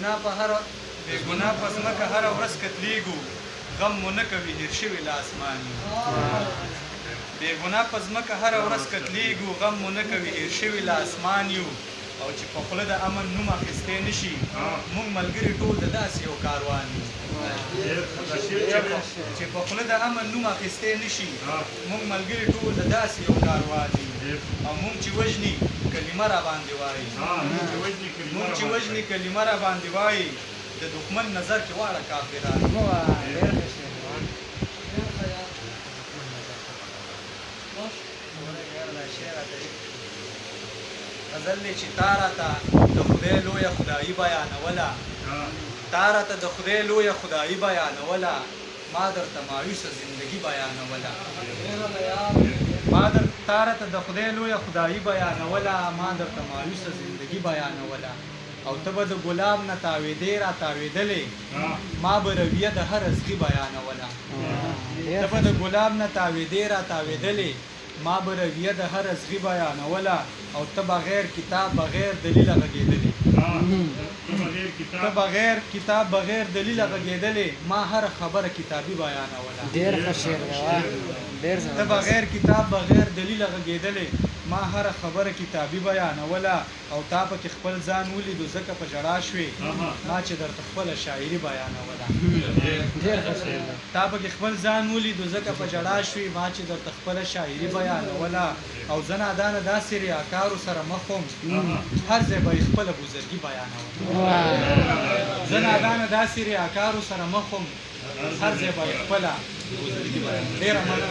ګناه په هره بې ګناه په ځمکه هره ورځ قتلېږو، غم مو نه کوي هېر شوي له اسمان یو. بې ګناه په ځمکه هره ورځ قتلېږو، غم مو نه کوي هېر شوي له اسمان یو. او چې په خوله د امن نوم اخیستی نه شي، موږ ملګري ټول د داسې یو کاروان یو. چې په خوله د امن نوم اخیستی نه شي، موږ ملګري ټول د داسې یو کاروان یو. او موږ چې وژني کلمه را باندې وایي، موږ چې وژني کلمه را باندې وایي، د دښمن نظر کې واړه کافران یو. غزل دی چې تا راته د خدای لویه خدایي بیانوله، تا راته د خدای لویه خدایي بیانوله، ما درته مایوسه زندګي بیانوله. ما در تا راته د خدای لویه خدایي بیانوله، ما درته مایوسه زندګي بیانوله. او ته به د ګلاب نه تاوېدې را تاوېدلې، ما به رویه د هر ازغي بیانوله. ته به د ګلاب نه تاوېدې را تاوېدلې، ما به رویه د هر ازغي بیانوله. او ته بغیر کتاب بغیر دلیله غږېدلې، ته بغیر کتاب بغیر دلیله غږېدلې، ما هره خبره کتابي بیانوله. ډېر ښه شعر دی، واه، ډېر ته زبردست. بغیر کتاب بغیر دلیله غږېدلې، ما هره خبره کتابي بیانوله. او تا پکې خپل ځان ولیدو ځکه په ژړا شوې، ما چې درته خپله شاعري بیانوله. ډېر ښه شعر دی. تا پکې خپل ځان ولیدو ځکه په ژړا شوې، ما چې درته خپله شاعري بیانوله. او زه نادانه داسې ریاکارو سره مخ وم، هر ځای به یې خپله بزرګي بیانوله. زه نادانه داسې ریاکارو سره مخ وم، هر ځای به یې خپله بزرګي بیانوله. ډېره مننه.